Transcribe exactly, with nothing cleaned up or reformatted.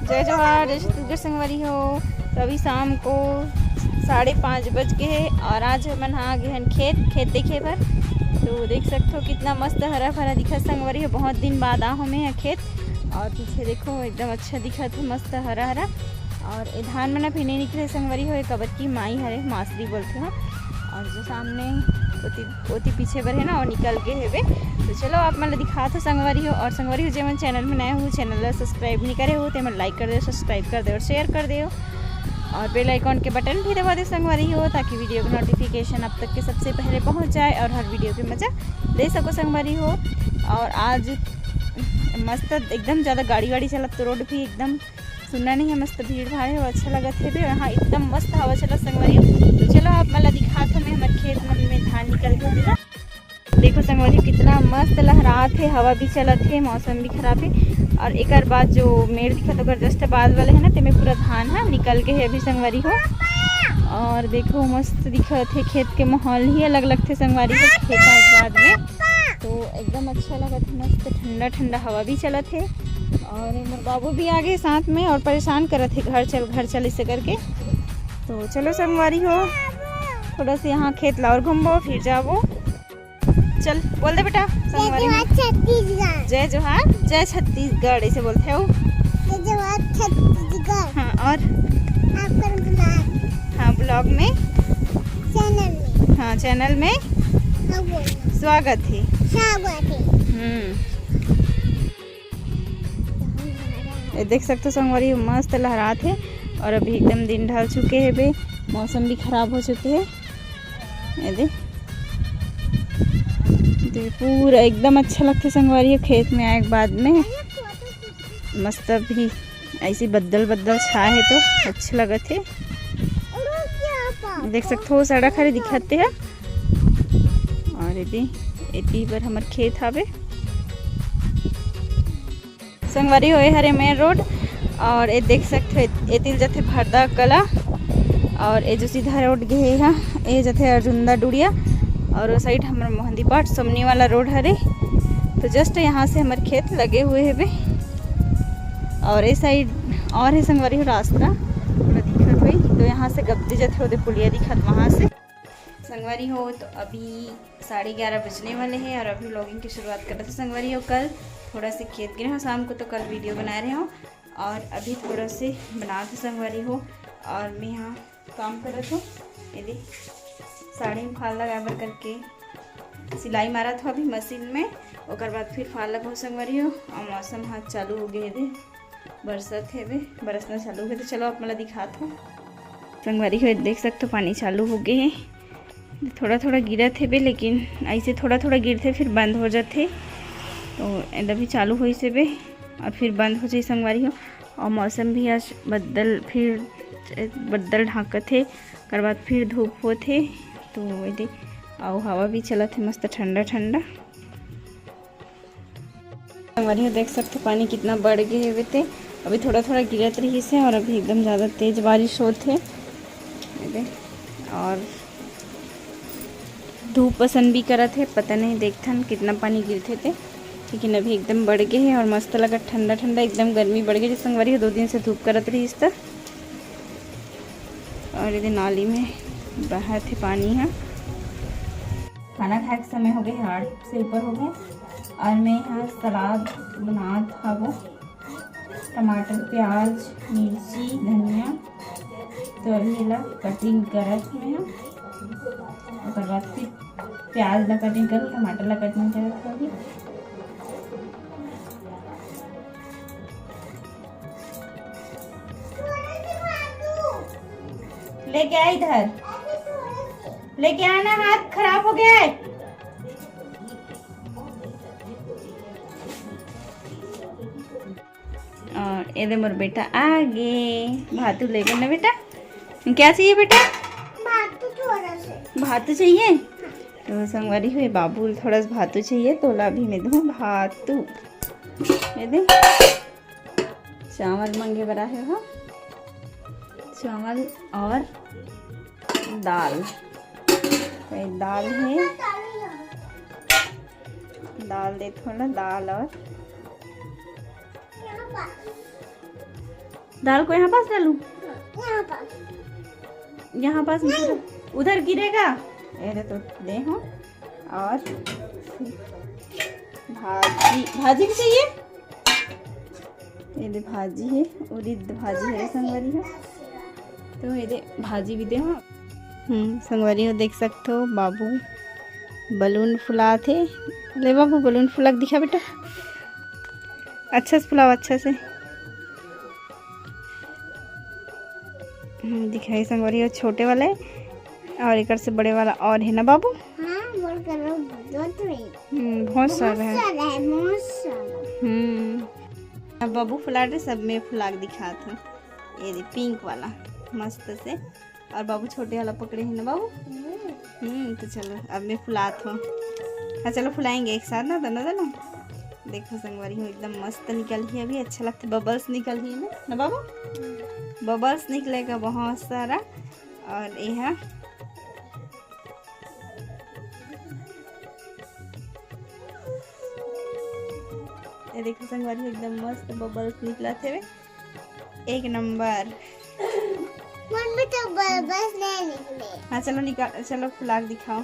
जय जोहार, जय छत्तीसगढ़ संगवारी हो। तो अभी शाम को साढ़े पाँच बज गे हे और आज हमन हा गे हन खेत, खेत देखे बर। तो देख सकथो कितना मस्त हरा भरा दिखत संगवारी हो। बहुत दिन बाद आ हमें यहाँ खेत और पीछे देखो एकदम अच्छा दिखत हे, मस्त हरा हरा। और ए धान मन अभी नहीं निकले संगवारी हो, काबर की माई हरे मासरी बोलथे हो। और जो सामने ओती, ओती पीछे बर है ना, वो निकल के हेबे। तो चलो आप मन ला दिखात हो संगवारी हो। और संगवारी हो, जे मन चैनल में नए हो, चैनल ला सब्सक्राइब नहीं करे हो, ते मन लाइक कर दे, सब्सक्राइब कर दे और शेयर कर दे। और बेल आइकॉन के बटन भी दबा दे संगवारी हो, ताकि वीडियो के नोटिफिकेशन आप तक के सबसे पहले पहुंच जाए और हर वीडियो के मजा ले सको संगवारी हो। और आज मस्त एकदम ज़्यादा गाड़ी वाड़ी चलत, तो रोड भी एकदम सुनना नहीं है, मस्त भीड़ भाड़ है, अच्छा लगत हे। यहाँ एकदम मस्त हवा चलत संगवारी हो। तो चलो आप मन ला दिखात हूँ मैं हमर खेत मन में धान निकल के ना। देखो संगवारी हो, कितना मस्त लहरात हे, हवा भी चलत हे, मौसम भी खराब हे। और एकर बाद जो मेड़ दिखत ओकर जस्ट बाद वाले है ना, तेमे पूरा धान हा निकल के है अभी संगवारी हो। और देखो मस्त दिखत हे, खेत के माहौल ही अलग लगथे संगवारी हो, खेत आए के बाद में। तो एकदम अच्छा लगत हे, मस्त ठंडा ठंडा हवा भी चलत हे। और मोर बाबू भी आ गे साथ में और परेशान करत हे, घर चल, घर चल, इसे करके। तो चलो संगवारी हो, थोड़ा सा यहाँ खेत ला और घूमबो, फिर जाबो। चल बोल दे बेटा संगवारी हो। छत्तीसगढ़। जय जोहार, जय छत्तीसगढ़, ऐसे बोलते हो। जय जोहार छत्तीसगढ़। हाँ, और आपका ब्लॉग। हाँ, ब्लॉग में। चैनल में। हाँ, चैनल में। हाँ, बोलो। स्वागत है। स्वागत है। हम्म। ये देख सकते हो संगवारी, मस्त लहरात हे। और अभी एकदम दिन ढल चुके हे बे, मौसम भी खराब हो चुके हे। ये दे, दे पूरा एकदम अच्छा लगथे संगवारी हो, खेत में आए के बाद में मस्त अभी ऐसे बद्दल बद्दल छाए हे तो अच्छा लगत हे। देख सकते हो सड़क हरे दिखत हे। और ये दे, एती बर हमर खेत हावे। संगवारी हो, ए हरे मेन रोड। और ये देख सकते हो, ए तिल जथे भरदा कला। और ये जो सीधा रोड गे हे, यहाँ ये जथे अर्जुंदा डुड़िया। और वो साइड हमर मोहंदी पाट सोमनी वाला रोड हरे। तो जस्ट यहाँ से हमर खेत लगे हुए हेबे। और ये साइड और हे संगवारी हो रास्ता, थोड़ा दिखत होई। तो यहाँ से गब्दी जथे, ओदे पुलिया दिखत वहाँ से। संगवारी हो, तो अभी साढ़े ग्यारह बजने वाले हैं और अभी व्लॉगिंग की शुरुआत करत हो संगवारी हो। कल थोड़ा से खेत गे रहे हो शाम को, तो कल वीडियो बना रहे हो। और अभी थोड़ा से बनात हो संगवारी हो। और मैं यहाँ काम करत हो, ये दे साड़ी में फाल लगाए बर करके सिलाई मारत हो अभी मशीन में। ओकर बाद फिर फाल लगो संगवारी हो। और मौसम हाथ चालू हो गए दे, बरसत हेबे, बरसना चालू हे। तो चलो आप मन ला दिखात हो संगवारी हो, देख सकते हो पानी चालू हो गए हे। थोड़ा थोड़ा गिरत हेबे, लेकिन ऐसे थोड़ा थोड़ा गिरथे फिर बंद हो जाथे। तो एला भी चालू होइस हेबे और फिर बंद हो जाए संगवारी हो। और मौसम भी आज बदल, फिर बदल ढांकत हे, ओकर बाद फिर धूप होत हे। तो ये दे, अउ हवा भी चलत हे मस्त ठंडा ठंडा। संगवारी हो देख सकते हो पानी कितना बढ़ गए हेबे ते। अभी थोड़ा थोड़ा गिरत रहिस हे और अभी एकदम ज़्यादा तेज बारिश होत हे। ये दे, और धूप असन भी करत हे, पता नहीं देखथन कितना पानी गिरथे ते। लेकिन अभी एकदम बढ़ गए हे और मस्त लगत ठंडा ठंडा, एकदम गर्मी बढ़ गए हे संगवारी हो, दो दिन से धूप करत रहिस त। और ये दे नाली में बहत हे पानी ह। खाना खाए के समय हो गए, आठ से ऊपर हो गए। और मैं यहाँ सलाद बनात हवो, टमाटर, प्याज, मिर्ची, धनिया। तो अभी एला कटिंग करत हूँ मैं, ओकर बाद फिर प्याज ला कटिंग करूँ, टमाटर ला कटिंग करत हूँ अभी। लेके आ इधर, लेके आना, हाथ खराब हो गया है। और ये दे मोर बेटा आ गे भातू लेके ना बेटा। क्या चाहिए बेटा? भातू थोड़ा से। भातू चाहिए? तो संगवारी हो, बाबू ल थोड़ा सा भातू चाहिए, तो ला भी मैं दूँ भातू। ये दे चावल मांगे बर आहे हो, चावल और दाल। तो ये दाल है, दाल दे थोड़ा, दाल और दाल को यहाँ पास डालूं? यहाँ पास। यहाँ पास नहीं। उधर, उधर गिरेगा। ये दे तो दे हो। और भाजी, भाजी भी चाहिए। ये दे भाजी है, उरीद भाजी है संगवारी हो। तो ये दे भाजी भी दे हो। हम्म, संगवारी हो देख सकते हो, बाबू बलून फुलात हे। ले बाबू, बलून फुला के दिखा बेटा, अच्छा से फुलाओ, अच्छा से। हम्म, दिखाई संगवारी हो, छोटे वाला है और एक से बड़े वाला और है ना बाबू? हाँ, मोर करो दो तो है। हम्म, बहुत बहुत सारा है। सारा है, बहुत सारा। हम्म, अब बाबू फुला रहे, सब में फुला के दिखात हूँ। ये दे पिंक वाला मस्त से, और बाबू छोटे वाला पकड़े हैं ना बाबू। हम्म। हम्म, तो चलो अब मैं फुलात हूँ। हाँ, चलो फुलाएंगे एक साथ ना, दोनों दोनों। देखो संगवारी हो, एकदम मस्त निकल ही अभी, अच्छा लगता है, बबल्स निकल ही ना, ना बाबू? बबल्स निकलेगा बहुत सारा। और ये है, ये देखो संगवारी, एकदम मस्त बबल्स निकला थे, एक नंबर। मम्मी तो बबल्स नहीं निकले। हाँ, चलो निकाल, चलो फुला के दिखाओ।